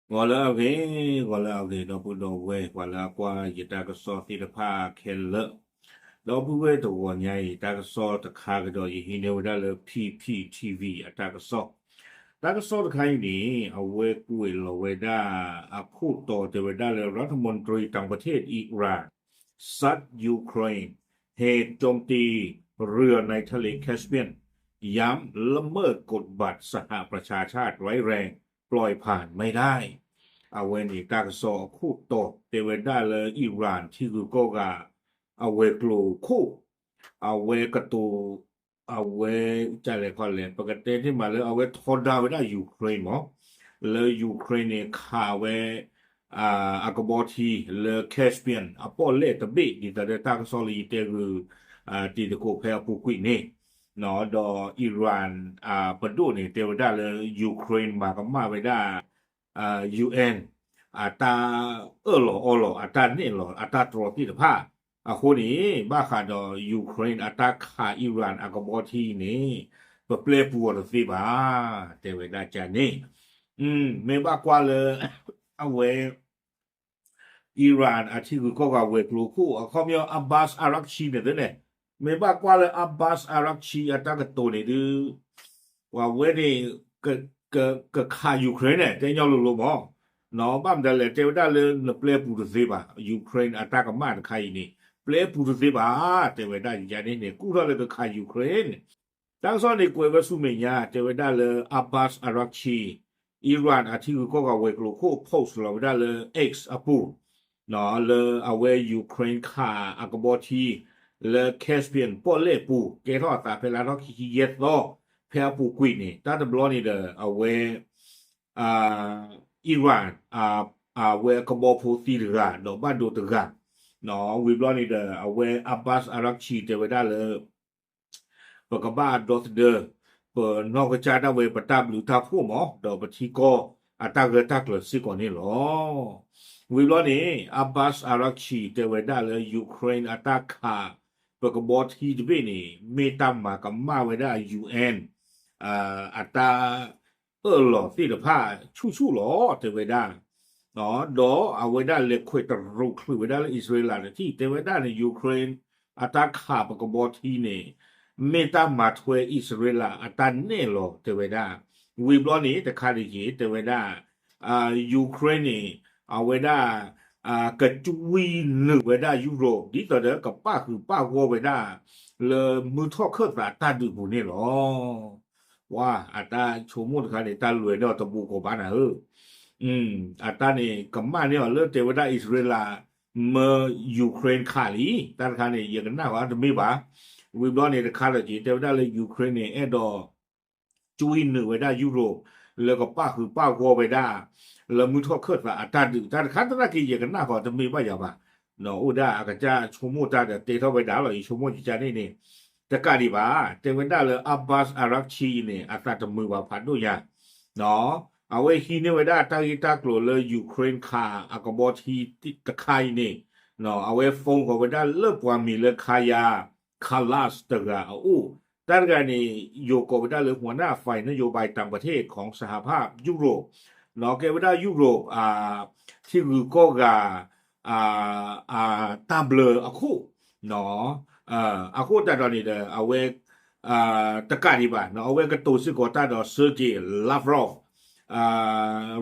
ဂီၤလၢအဂ့ၤ, ဂီၤလၢအဂ့ၤ ဒီပုၢ်ဒီဝဲၢ် ပှၤလၢအကွၢ်ယတၢ်ကစီၣ်သ့ၣ်တဖၣ်ခဲလၢာ်, ဒီပုၢ်ဝဲၢ်တဂီၤညါအံၤ တၢ်ကစီၣ်တခါကဒီး ယဟံးန့ၢ်ဝဲဒၣ်လၢ P P T V အတၢ်ကစီၣ်, တၢ်ကစီၣ်တခါအံၤန့ၣ် အဝဲကွဲးလီၤဝဲဒၣ် အခိၣ်တီတဲဝဲဒၣ်လၢ รัฐมนตรีต่างประเทศอิหร่าน ซัดยูเครน เหตุโจมตีเรือในทะเลแคสเปียน ย้ำละเมิดกฎบัตรสหประชาชาติร้ายแรง ปล่อยผ่านไม่ได้ အဝဲန့ၣ် တၢ်ကစီၣ်အခိၣ်တီတဲဝဲဒၣ်လၢ Iran ထံဂုၤကီၢ်ဂၤ အဝဲၤကျိၤခိၣ် အဝဲကတိၤ အဝဲ ကလဲၤခီလဲၤ ပကတဲန့ၢ်မးလၢအဝဲထီဒါဝဲဒၣ် Ukraine မး, လၢ Ukraine န့ၣ်ခးဝဲ အကဘီထံလၢ Caspian အပီၣ်လဲၣ်တဘ့ၣ် ဒ်သိးဒီးတၢ်ကစီၣ်လၢယတဲဂုာ် တံၤသကိးဖဲအပူၤကွံာ်န့ၣ်, ဒီး Iran ပဒိၣ်န့ၣ် တဲဝဲဒၣ်လၢ Ukraine မၤကမၣ်ဝဲဒၣ် UN အတၢ်အၢၣ်လီၤအီလီၤ အတၢ်နဲၣ်လီၤ အတၢ်တြီသ့ၣ်တဖၣ်, အဃိန့ၣ် ဘၣ်ဃးဒီး Ukraine အတၢ်ခး Iran အကဘီထံန့ၣ် ပပျဲပူၤအီၤတသ့ဘၣ် တဲဝဲဒၣ်ကန့ၣ်, မ့ၢ်ဘၣ်ကွၢ်လၢ အဝဲ Iran အထံဂုၤကီၢ်ဂၤဝဲၤကျိၤခိၣ် အခီပညီ Abbas Araghchi န့ၣ်သ့န့ၣ်, မ့ၢ်ဘၣ်ကွၢ်လၢ Abbas Araghchi အတၢ်ကတိၤန့ၣ်ဒုး ပှၤဝဲန့ၣ် ကခး Ukraine န့ၣ် တဲညီလိၤလိၤမး, ဘၣ်မတၤလဲၣ် တဲဝဲဒၣ်လၢနပျဲပူၤတသ့ဘၣ် Ukraine အတၢ်ကမၣ်တခါအံၤန့ၣ် ပျဲပူၤတသ့ဘၣ် တဲဝဲဒၣ်ယန့ၣ်န့ၣ် ကူၣ်ထီၣ်လၢကခး Ukraine န့ၣ်, တၢ်ကစီၣ်န့ၣ်ကွဲးဝဲဆူမဲာ်ညါ တဲဝဲဒၣ်လၢ Abbas Araghchi Iran အထံဂုၤကီၢ်ဂၤဝဲၤကျိၤခိၣ် post လီၤဝဲဒၣ်လၢ X အပူၤ, လၢအဝဲ Ukraine ခးအကဘီထံ လၢ Caspian ပီၣ်လဲၣ်ပူၤ ကဲထီၣ်အသးဖဲလါထီၣ်ခံဆံယဲၢ်သီ ဖဲအပူၤကွံာ်န့ၣ် တၢ်တဘျီန့ၣ်ဒီး အဝဲ Iran အဝဲအကဘီဖိသံတဂၤ ဒီးဘၣ်ဒိတဂၤ, ဝံၤဘျီန့ၣ်ဒီး အဝဲ Abbas Araghchi တဲဝဲဒၣ်လၢ ပကဘၣ်ဒီသဒၢ ပနီၢ်ကစၢ်ဒၣ်ဝဲပတၢ်ဘျုးတၢ်ဖှိၣ်မး ဒီးပထံကီၢ်အတၢ်ဂၢၢ်တၢ်ကျၢၤစ့ၢ်ကီးန့ၣ်လီၤ. ဝံၤဘျီန့ၣ် Abbas Araghchi တဲဝဲဒၣ်လၢ Ukraine အတၢ်ခး ပကဘီထံတဘ့ၣ်န့ၣ် မ့ၢ်တၢ်မၤကမၣ်ဝဲဒၣ် UN အတၢ်အၢၣ်လီၤသ့ၣ်တဖၣ်ဆူၣ်ဆူၣ်လီၤ တဲဝဲဒၣ်, ဒီးအဝဲဒၣ်လဲၤခွဲးတရူးချုးဝဲဒၣ်လၢအံၣ်စရ့လးတထံၣ် တဲဝဲဒၣ်န့ၣ် Ukraine အတၢ်ခးပကဘီထံန့ၣ် မ့ၢ်တၢ်မၤထွဲအံၣ်စရ့လးအတၢ်နဲၣ်လီၤ တဲဝဲဒၣ်, ဝံၤဘျီန့ၣ် တခါတက့ၢ် တဲဝဲဒၣ် Ukraine န့ၣ် အဝဲဒၣ် ကကွံနုာ်ဝဲဒၣ် Europe ဒ်သိးဒီးကပၣ်ဃုာ်ပၣ်ဂီၢ်ဝဲဒၣ် လၢမုၢ်ထီၣ်ခၢၣ်သးတၢ်ဒုးပူၤန့ၣ်လီၤ. ဝါ အတၢ်ဆိကမိၣ်တခါန့ၣ် တၢ်လဲၤန့ၢ်အီၤတဘူးကီးဘၣ်နၤဧၢ, အတၢ်န့ၣ် ကမၣ်န့ၢ်အီၤလၢတဲဝဲဒၣ်အံၣ်စရ့လး မၢ Ukraine ခးလံ တၢ်တခါန့ၣ် ယကနၣ်ဃီတမ့ၢ်ဘၣ်, ဝံၤဘျီန့ၣ်တခါဒီးက့ၤ တဲဝဲဒၣ်လၢ Ukraine န့ၣ် အဲၣ်ဒိး ကွံနုာ်ဝဲဒၣ် Europe လၢကပၣ်ဃုာ်ပၣ်ဂီၢ်ဝဲဒၣ် လၢမုၢ်ထီၣ်ခၢၣ်သးအတၢ်ဒုး တၢ်တခါသနာ်က့ ယကနၣ်ဃီတမ့ၢ်ဘၣ်ယၤဘၣ်, အိၣ်ဒၣ်အကစၢ်ဆိကမိၣ်တၢ်ဒီးတဲထီၣ်ဝဲဒၣ်လီၤ ယဆိကမိၣ်ယကန့ၣ်န့ၣ်, တကးဒံးဘၣ် တဲဝဲဒၣ်လၢ Abbas Araghchi အံၤန့ၣ် အသးတမုာ်ဘၣ်ဖးဒိၣ်ညါ အဝဲဟံးန့ၢ်ဝဲဒၣ်တၢ်ဂ့ၢ်တၢ်ကျိၤလၢ Ukraine ခးအကဘီထံတခါအံၤန့ၣ်, အဝဲ phone ဃီၤဝဲဒၣ်လၢပှၤမံၤလၢ Kaja Kallas တဂၤအအိၣ်, တၢ်တဂၤန့ၣ် ယိၤကိးဝဲဒၣ်လၢ หัวหน้าฝ่ายนโยบายต่างประเทศของสหภาพยุโรป ကဲဝဲဒၣ် Europe ထံဂုၤကီၢ်ဂၤ တၢ်ဘျၢအခိၣ်, အဃိသတးဒီးန့ၣ်ဒီး အဝဲ တကးဒံးဘၣ် အဝဲကတိၤစ့ၢ်ကီးတၢ်ဒီး Sergei Lavrov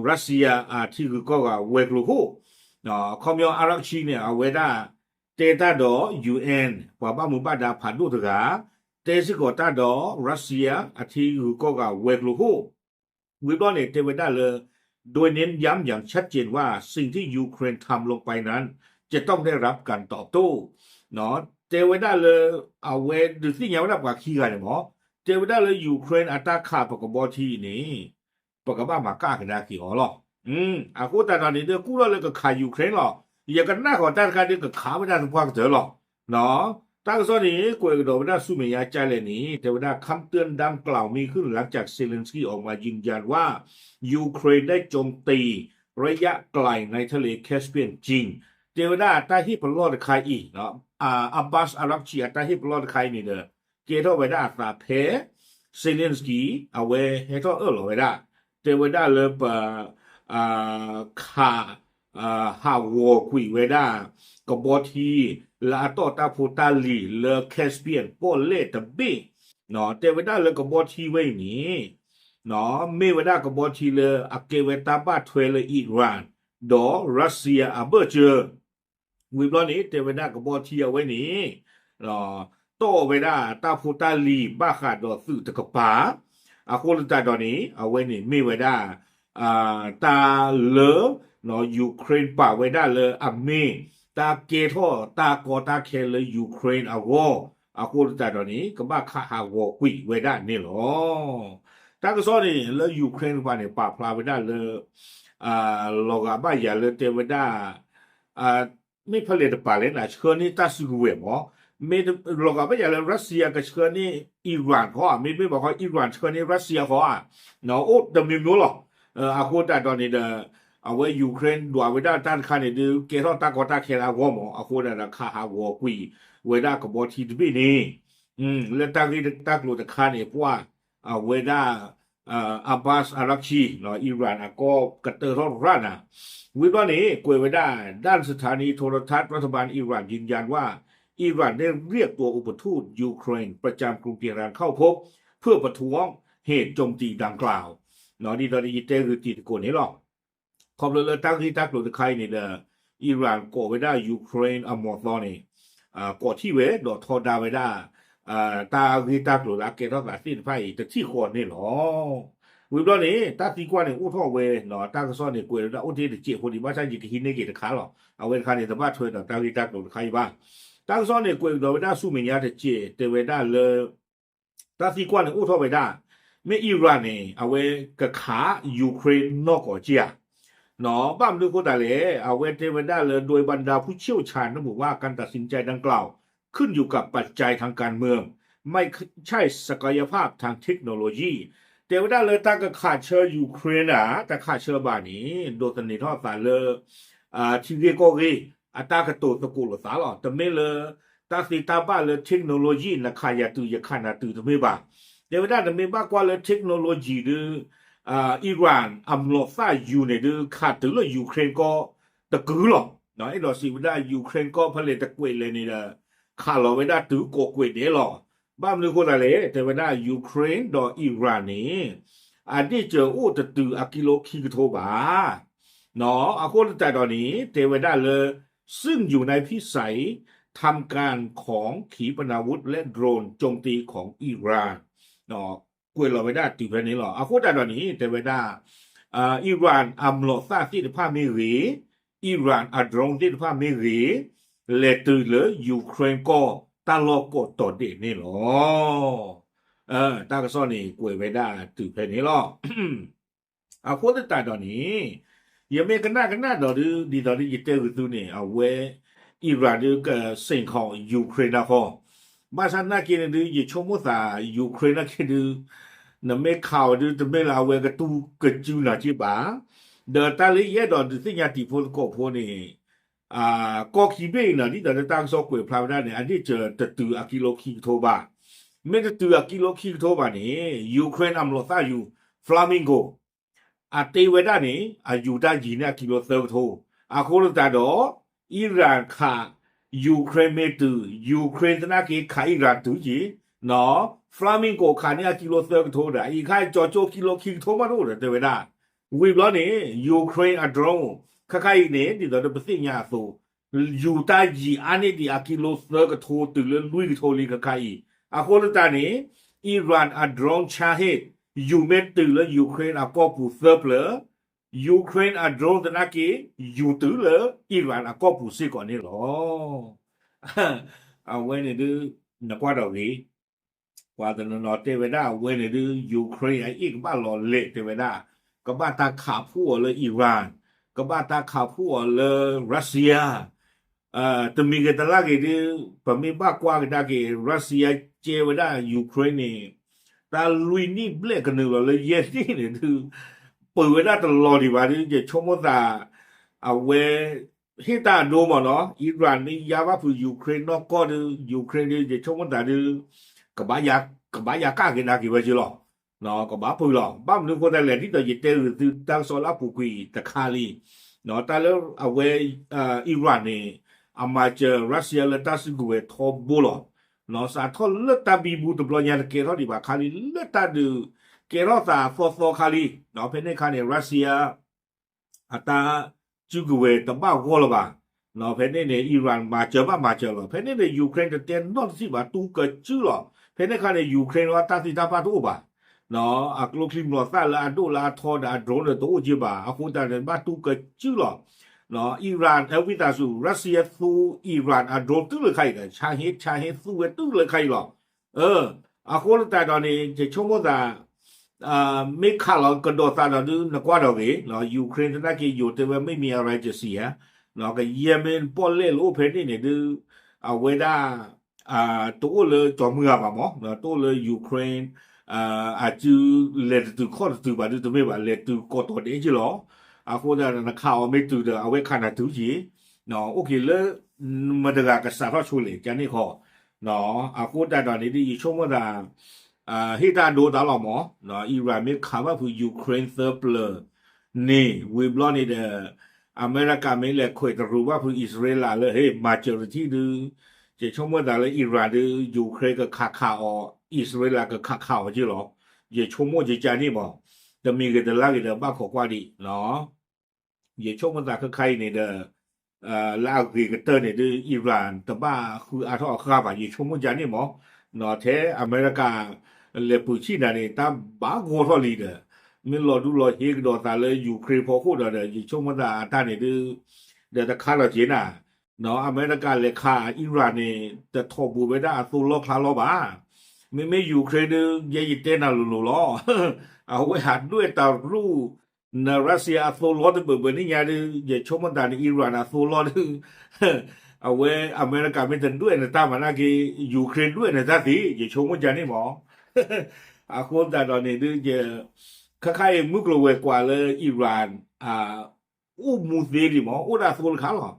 Russia အထံဂုၤကီၢ်ဂၤဝဲၤကျိၤခိၣ်, ခီပညီ Araghchi န့ၣ် အဝဲဒၣ်တဲတၢ်ဒီး UN ပှၤဘၣ်မူဘၣ်ဒါဖးဒိၣ်တဂၤ, တဲစ့ၢ်ကီးတၢ်ဒီး Russia အထံဂုၤကီၢ်ဂၤဝဲၤကျိၤခိၣ် ဝံၤဘျီန့ၣ် တဲဝဲဒၣ်လၢ โดยเน้นย้ำอย่างชัดเจนว่าสิ่งที่ยูเครนทำลงไปนั้นจะต้องได้รับการตอบโต้ တဲဝဲဒၣ်လၢ အဝဲဒုးသ့ၣ်ညါဝဲဒၣ်ပှၤခံဂၤန့ၣ်မး, တဲဝဲဒၣ်လၢ Ukraine အတၢ်ခးပကဘီထံအံၤန့ၣ် ပကဘၣ်မၤကၣ်ကဒါက့ၤအီၤလီၤ. အဃိသတးဒီးန့ၣ်ဒီး ကူၣ်ထီၣ်လၢကခး Ukraine လီၤ. ယကနၣ်ဃီၤတၢ်တခါဒီးကခးဝဲဒၣ်သပှၢ်ကတၢၢ်လီၤ. တၢ်ကစီၣ်န့ၣ် ကွဲးကဒီးဝဲဒၣ်ဆူမဲာ်ညါကလဲၣ်န့ၣ် တဲဝဲဒၣ် คำเตือนดังกล่าวมีขึ้นหลังจากเซเลนสกี้ออกมายืนยันว่ายูเครนได้โจมตีระยะไกลในทะเลแคสเปียนจริง တဲဝဲဒၣ်တၢ်ဟ့ၣ်ပလီၢ်တခါအံၤ Abbas Araghchi အတၢ်ဟ့ၣ်ပလီၢ်တခါအံၤန့ၣ်ဒီး ကဲထီၣ်ဝဲဒၣ်အသးဖဲ Zelensky အဝဲဟဲထီၣ်အၢၣ်လီၤဝဲဒၣ် တဲဝဲဒၣ်လၢပ ခး ဟးဂီၤကွံာ်ဝဲဒၣ် ကဘီထံ လၢအတီၢ်တၢ်ဖိတၢ်လံၤလၢ Caspian ပီၣ်လဲၣ်တဘ့ၣ်, တဲဝဲဒၣ်လၢကဘီထံဝဲအံၤန့ၣ် မ့ၢ်ဝဲဒၣ်ကဘီထံလၢအကဲဝဲတၢ်ဘၣ်ထွဲလၢ Iran ဒီး Russia အဘၢၣ်စၢၤ ဝံၤဘျီန့ၣ် တဲဝဲဒၣ်ကဘီထံအဝဲန့ၣ် တီၢ်ဝဲဒၣ်တၢ်ဖိတၢ်လံၤဘၣ်ဃးဒီးသုးတကပၤ, အဃိသတးဒီးန့ၣ် အဝဲန့ၣ်မ့ၢ်ဝဲဒၣ် တၢ်လၢ Ukraine ပာ်ဝဲဒၣ်လၢအမ့ၢ် တၢ်ကဲထီၣ်တၢ်ကီတၢ်ခဲလၢ Ukraine အဂီၢ်, အဃိသတးဒီးန့ၣ် ကဘၣ်ခးဟးဂီၤကွံာ်ဝဲဒၣ်န့ၣ်လီၤ. တၢ်ကစီၣ်န့ၣ် လၢ Ukraine တကပၤန့ၣ် ပာ်ဖျါဝဲဒၣ်လၢ လီၤဂာ်ဘၣ်ယၤလၢတဲဝဲဒၣ် မ့ၢ်ဖဲလဲၣ်တပၤလဲၣ်န့ၣ် ဆှၢန့ၢ်တၢ်စုကဝဲၤမး, မ့ၢ်လီၤဂာ်ဘၣ်ယၤလၢ Russia ကဆှၢန့ၢ် Iran ဃီဧါ, မ့တမ့ၢ်ဘၣ်ဃီ Iran ဆှၢန့ၢ် Russia ဃီဧါ, အိၣ်တမံၤမံၤလီၤ. အဃိသတးဒီးန့ၣ်ဒီး အဝဲ Ukraine ဒွးဝဲဒၣ်တၢ်တခါန့ၣ်ဒုး ကဲထီၣ်တၢ်ကီတၢ်ခဲလၢအဂီၢ်မး, အဃိသတးဒီးခးဟးဂီၤကွံာ်ဝဲဒၣ်ကဘီထံတဘ့ၣ်န့ၣ် လၢတၢ်ဂ့ၢ်တၢ်ကျိၤတခါန့ၣ် ပှၤ အဝဲဒၣ် Abbas Araghchi Iran အကီၢ်ကတၢၢ်ထီၣ်ရၣ်နၤ, ဝံၤဘျီန့ၣ် ကွဲးဝဲဒၣ် ด้านสถานีโทรทัศน์รัฐบาลอิหร่านยืนยันว่า อิหร่านได้เรียกตัวอุปทูตยูเครนประจำกรุงเตหะรานเข้าพบเพื่อประท้วงเหตุโจมตีดังกล่าว ဒ်သိးဒီးယတဲဂုာ်တံၤသကိးန့ၣ်လီၤ. ခီဖျိလၢတၢ်ဂ့ၢ်တၢ်ကျိၤတခါအံၤန့ၣ်ဒီး Iran ကိးဝဲဒၣ် Ukraine အမီၢ်သီန့ၣ် ကိးထီၣ်ဝဲဒီးထီဒါဝဲဒၣ် တၢ်ဂ့ၢ်တၢ်ကျိၤလၢအကဲထီၣ်သးသ့ၣ်တဖၣ်အံၤ တထံၣ်ဃီန့ၣ်လီၤ. ဝံၤဘျီန့ၣ် တၢ်သံကွၢ်န့ၣ်အိၣ်ထီၣ်ဝဲ, တၢ်ကစီၣ်န့ၣ် ကွဲးဝဲဒၣ်အိၣ်တ့ၢ်တစဲးဖိဒံး ဘၣ်ဆၣ်ယကဟံးန့ၢ်က့ၤတခါလီၤ. အဝဲတခါန့ၣ် တဘၣ်ထွဲဒီးတၢ်ဂ့ၢ်တၢ်ကျိၤတခါအံၤဘၣ်. တၢ်ကစီၣ်န့ၣ် ကွဲးကဒီးဝဲဒၣ်ဆူမဲာ်ညါတစဲး တဲဝဲဒၣ်လၢ တၢ်သံကွၢ်န့ၣ်အိၣ်ထီၣ်ဝဲဒၣ် မ့ၢ် Iran န့ၣ် အဝဲကခး Ukraine နီၢ်ကီၢ်က့ဧါ, ဘၣ်မနုၤအဃိသတးလဲၣ်, အဝဲတဲဝဲဒၣ်လၢ โดยบรรดาผู้เชี่ยวชาญระบุว่าการตัดสินใจดังกล่าวขึ้นอยู่กับปัจจัยทางการเมือง ไม่ใช่ศักยภาพทางเทคโนโลยี တဲဝဲဒၣ်လၢတၢ်ကခးဆၢ Ukraine ဧါ တၢ်ခးဆၢဘၣ်န့ၣ် ဒိးသန့ၤထီၣ်သးလၢ ထံဂ့ၢ်ကီၢ်ဂ့ၢ် အတၢ်ကတိၤသကိးလိာ်သးလီၤ. တမ့ၢ်လၢ တၢ်သ့တၢ်ဘၣ်လၢ technology နခးယၤတုၤယခးနၤတုၤတမ့ၢ်ဘၣ်. တဲဝဲဒၣ်တမ့ၢ်ဘၣ်ကွၢ်လၢ technology ဒုး Iran အမျိာ်သၣ်ယူၤန့ၣ်ဒုး ခးတုၤလၢ Ukraine ကီၢ်တကုၤလီၤ. အဲၣ်ဒိးစံးဝဲဒၣ် Ukraine ကီၢ်ဖဲလဲၣ်တကွဲးလဲၣ်န့ၣ်ဒီး ခးလီၤဝဲဒၣ်တုၤကိးကွဲးဒဲးလီၤ. ဘၣ်မနုၤအဃိသတးလဲၣ်, တဲဝဲဒၣ် Ukraine ဒီး Iran န့ၣ် အဒ့ၣ်စၢၤအိၣ်တတုၤအကံလိခံကထိဘၣ်. အဃိသတးဒီးန့ၣ် တဲဝဲဒၣ်လၢ ซึ่งอยู่ในพิสัยทำการของขีปนาวุธและโดรนโจมตีของอิหร่าน ကွဲးလီၤဝဲဒၣ်တုၤဖဲန့ၣ်လီၤ. အဃိသတးဒီးန့ၣ် တဲဝဲဒၣ် Iran အမျိာ်သၣ်သ့ၣ်တဖၣ်မ့ၢ်ဂ့ၤ, Iran အ drone သ့ၣ်တဖၣ်မ့ၢ်ဂ့ၤ, လဲၤတုၤလၢ Ukraine ကီၢ်တၢ်လီၢ်ကိးတီၤဒဲးန့ၣ်လီၤ. တၢ်ကစီၣ်န့ၣ် ကွဲးဝဲဒၣ်တုၤဖဲန့ၣ်လီၤ. အဃိသတးဒီးန့ၣ် ယမ့ၢ်ကနၣ်ကနၣ်ဒီးဒုး ဒ်သိးဒုးယတဲဂုာ်သုန့ၣ် အဝဲ Iran ဒုးကစ့ၢ်ကီး Ukraine အဃီ, ဘၣ်ဆၣ်နာ်က့န့ၣ်ဒုး ယဆိကမိၣ်သး Ukraine နာ်က့ဒုး နမ့ၢ်ခးအီၤဒုး တမ့ၢ်လၢအဝဲကတူၢ်ကစုနၤက့ဘၣ်, ဒီးတၢ်လၢယအဲၣ်ဒိးဒုးသ့ၣ်ညါတံၤဖိသကိးဖိန့ၣ် ကီၢ်ခံဘ့ၣ်အံၤန့ၣ် ဒ်သိးလၢတၢ်ကစီၣ်ကွဲးဖျါဝဲဒၣ်န့ၣ် အဒ့ၣ်စၢၤတတုၤအကံလိခံကထိဘၣ်. မ့ၢ်တတုၤအကံလိခံကထိဘၣ်န့ၣ် Ukraine အမျိာ်သၣ်ယူၤ Flamingo အတ့ဝဲဒၣ်န့ၣ် အယူၤတၢ်ယံၤန့ၢ်အကံလိသၢကထိ, အဃိသတးဒီး Iran ခး Ukraine မ့ၢ်တုၤ Ukraine သနာ်က့ခး Iran တုၤက့ၤ, Flamingo ခးန့ၢ်အကံလိသၢကထိဒီး အံၤခါကၠီကၠိကံလိခံကထိမးတအိၣ်ဒီးတဲဝဲဒၣ် ဝံၤဘျီန့ၣ် Ukraine အ drone ခဲခါအံၤန့ၣ် ဒ်သိးဒီးပသ့ၣ်ညါအသိး ယူၤတၢ်ယံၤအါန့ၢ်ဒံးအကံလိသၢကထိတုၤလၢလွံၢ်ကထိလံခဲခါအံၤ, အဃိသတးန့ၣ် Iran အ drone Shahed ယူၤမ့ၢ်တုၤလၢ Ukraine အကီၢ်ပူၤသၢပျၢၤ, Ukraine အ drone သနာ်က့ ယူၤတုၤလၢ Iran အကီၢ်ပူၤစ့ၢ်ကီးန့ၣ်လီၤ. အဝဲန့ၣ်ဒုး နကွၢ်ဒီးဂ့ၤ ပှၤတနီၤနီၤတဲဝဲဒၣ်အဝဲန့ၣ်ဒုး Ukraine အအ့ၣ်ကဘၣ်လီၤလဲၣ်တဲဝဲဒၣ်, ကဘၣ်တၢ်ခးဖှိၣ်အီၤလၢ Iran, ကဘၣ်တၢ်ခးဖှိၣ်အီၤလၢ Russia, တမံၤဂ့ၤတလါဂ့ၤဒုး ပမ့ၢ်ဘၣ်ကွၢ်ကဒါက့ၤ Russia ကဲဝဲဒၣ် Ukraine န့ၣ် တၢ်လွံၢ်နံၣ်ဘျဲၣ်ကနုာ်လီၤလၢယဲၢ်နံၣ်န့ၣ်ဒုး ပၢၤဝဲဒၣ်တလီၤဒံးဘၣ်ဒုး ယဆိကမိၣ်သး အဝဲ ဟ့ၣ်တၢ်အဒိမးနီၤ Iran မ့ၢ်ယါဘၣ်ဖုး Ukraine နီၢ်ကီၢ်ဒုး Ukraine ဒုး ယဆိကမိၣ်သးဒုး ကဘၣ်ယၤကၣ်က့ၤနၤက့ၤဝဲက့ၤလီၤ. ကဘၣ်ပၢၢ်လီၤ. ဘၣ်မနုၤအဃိသတးလဲၣ်, ဒ်သိးယတဲဂ့ၤသုတၢ်ကစီၣ်လၢအပူၤကွံာ်တခါလံ, တၢ်လၢအဝဲ Iran န့ၣ် အမၤစၢၤ Russia လၢတၢ်စုကဝဲၤထီဘိလီၤ. စးထီၣ်လၢတၢ်ဘံဘူတဘျီညါတကဲထီၣ်ဒံးဘၣ်ခါလံ, လၢတၢ်ဒုးကဲထီၣ်သးသီသီခါလံ. ဖဲန့ၣ်အခါန့ၣ် Russia အတၢ်စုကဝဲၤတဘၣ်ဂီၢ်လၢၤဘၣ်. ဖဲန့ၣ်န့ၣ် Iran မၤစၢၤဘၣ်မၤစၢၤလီၤ. ဖဲန့ၣ်န့ၣ် Ukraine တတဲနီတစံးဘၣ်, တူၢ်ကစုလီၤ. ဖဲန့ၣ်အခါန့ၣ် Ukraine အတၢ်သံတၢ်ပှၢ်တအိၣ်ဘၣ်. အကျိချံမျိာ်သၣ်လၢအဒိၣ်လၢအထီဒီးအ drone ဒီးတအိၣ်က့ဘၣ်. အဃိသတးန့ၣ် ဘၣ်တူၢ်ကစုလီၤ. Iran အဝံသးစူၤ Russia သူ Iran အ drone တုၤလၢခါအံၤဒီး ဆါဟ့ဆါဟ့သူဝဲတုၤလၢခါအံၤလီၤ. အဃိသတးဒီးန့ၣ် ယဆိကမိၣ်သး မ့ၢ်ခးလီၤကဒီးသးဒီးဒုး နကွၢ်ဒီးဂ့ၤ, Ukraine သနာ်က့ ယိၤတဲဝဲမ့ၢ်မံၤအရၤကစံဧါ, ကယဲၢ်မ့ၢ်ပီၣ်လဲၣ်လၢအိၣ်ဖဲန့ၣ်န့ၣ်ဒုး အဝဲဒၣ် တအိၣ်လၢကၠီၤမုၢ်ဂၤဘၣ်မး, တအိၣ်လၢ Ukraine အစုလဲၤတတုၤခီၣ်တတုၤဘၣ်ဒုးတမ့ၢ်ဘၣ်, လဲၤတုၤကိးတီၤဒဲးက့လီၤ. အဃိသတးဒီး နခးအီၤမ့ၢ်တုၤဒီး အဝဲခးနၤတုၤက့ၤ, အိၣ်က့ၤလၢ မတဂၤကစးထီၣ်ဆိလဲၣ် ကန့ၣ်ခီ, အဃိသတးဒီးန့ၣ်ဒုး ယဆိကမိၣ်သး ဟ့ၣ်တၢ်ဒိတၢ်လီၤမး, Iran မ့ၢ်ခးဘၣ်ဖုး Ukraine သၢပျၢၤန့ၣ် ဝံၤဘျီန့ၣ်ဒီး အမဲရကၤမ့ၢ်လဲၤခွဲးတရူးဘၣ်ဖုး အံၣ်စရ့လးလၢ ဟ့ၣ် မၤစၢၤတထံၣ်ဒုး, ယဆိကမိၣ်သးလၢ Iran ဒုး Ukraine ကခးခးအီၤ, အံၣ်စရ့လးကခးခးအီၤက့လီၤ. ယဆိကမိၣ်ယကန့ၣ်မး, တမံၤဂ့ၤတလါဂ့ၤဒီးဘၣ်ခိးကွၢ်ဒံး ယဆိကမိၣ်သးခဲခါအံၤန့ၣ်ဒီး လၢအဂ့ၤကတၢၢ်န့ၣ်ဒုး Iran တဘၣ်ဃုအါထီၣ်အဃၢ်ဘၣ် ယဆိကမိၣ်ကန့ၣ်မး, ထဲအမဲရကၤ လဲၤပၢၤဆံၣ်နၤန့ၣ် တၢ်ဘၣ်ဂီၢ်ထီၣ်လံဒီး မ့ၢ်လီၤဒူလီၤဟ့ကဒီးသးလၢ Ukraine ဖီခိၣ်ဒီးဒီး ယဆိကမိၣ်သးအတၢ်န့ၣ်ဒုး ဒီးတခါလီၤက့ၤနၤ, အမဲရကၤလဲၤခး Iran န့ၣ် တထီၣ်ဘိးဝဲဒၣ်အသိလီၢ်ဖျါလီၢ်ဘၣ်. မ့မ့ၢ် Ukraine ဒုး ယဲယတဲနၤလိၤလိၤလီၤ. အဝဲဟးဒွဲၣ်တရူး န Russia အသိလီၢ်တဘၢၣ်ဘၢၣ်န့ၣ်ညါဒုး ယဆိကမိၣ်သးန့ၣ် Iran အသိလီၢ်ဒုး အဝဲအမဲရကၤမ့ၢ်တဒွဲၣ်နတၢ်မၤနာ်က့ Ukraine ဒွဲၣ်နတၢ်သ့ ယဆိကမိၣ်ကန့ၣ်မး. အဃိသတးဒီးန့ၣ်ဒုး ခဲခါအံၤမုၢ်ကျိၤဝဲၤကွာ်လၢ Iran အိၣ်မူသ့ဒံးမး အိၣ်ဒၣ်သိတခါလီၤ.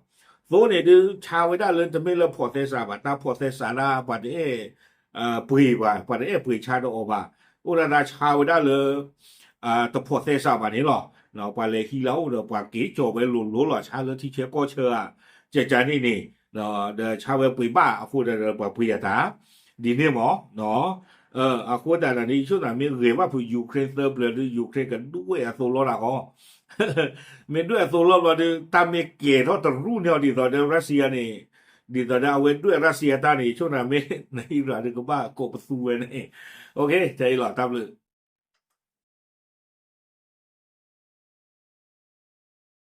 သိန့ၣ်ဒုး ဆါဝဲဒၣ်လၢတမ့ၢ်လၢဖီၣ်သဲစးဘၣ်, တၢ်ဖီၣ်သဲစးဒၣ်ပှၤတအဲၣ်ပှ့ၤဘၣ်, ပှၤတအဲၣ်ပှ့ၤဆါဒီးအီၤဘၣ်. အိၣ်ဒၣ်တၢ်ဆါဝဲဒၣ်လၢ တဖီၣ်သဲစးဘၣ်န့ၣ်လီၤ. ပှၤလဲၤဟံးလၢအအိၣ်ဒီးပှၤက့ၤကၠီၣ်ဝဲလိၤလိၤလီၤ ဆါလၢထံဆၢကီၢ်ဆၢဧါ, ကကန့ၣ်န့ၣ် ဒီးဆါဝဲပှ့ၤဘၣ်အဃိဒီးပှၤပှ့ၤအတၢ် ဒ်န့ၣ်မး အဃိသတးဒီးန့ၣ် ယဆိကမိၣ်သးမ့ၢ်ဂ့ၤဘၣ်ဖုး Ukraine သၢပျၢၤဒုး Ukraine ကဒွဲၣ်အသိလီၢ်ဒၣ်ဃီ, မ့ၢ်ဒွဲၣ်အသိလီၢ်ဘျီဒုး တၢ်မ့ၢ်ကဲၤထီၣ်တရူးန့ၢ်အီၤဒ်သိးဒီး Russia န့ၣ်, ဒ်သိးဒီးအဝဲဒွဲၣ် Russia တၢ်န့ၣ် ယဆိကမိၣ်သးမ့ၢ် န Iran ဒုးကဘၣ်ကိးပသူဝဲန့ၣ်, ထဲအံၤလီၤ တၢ်ဘျုး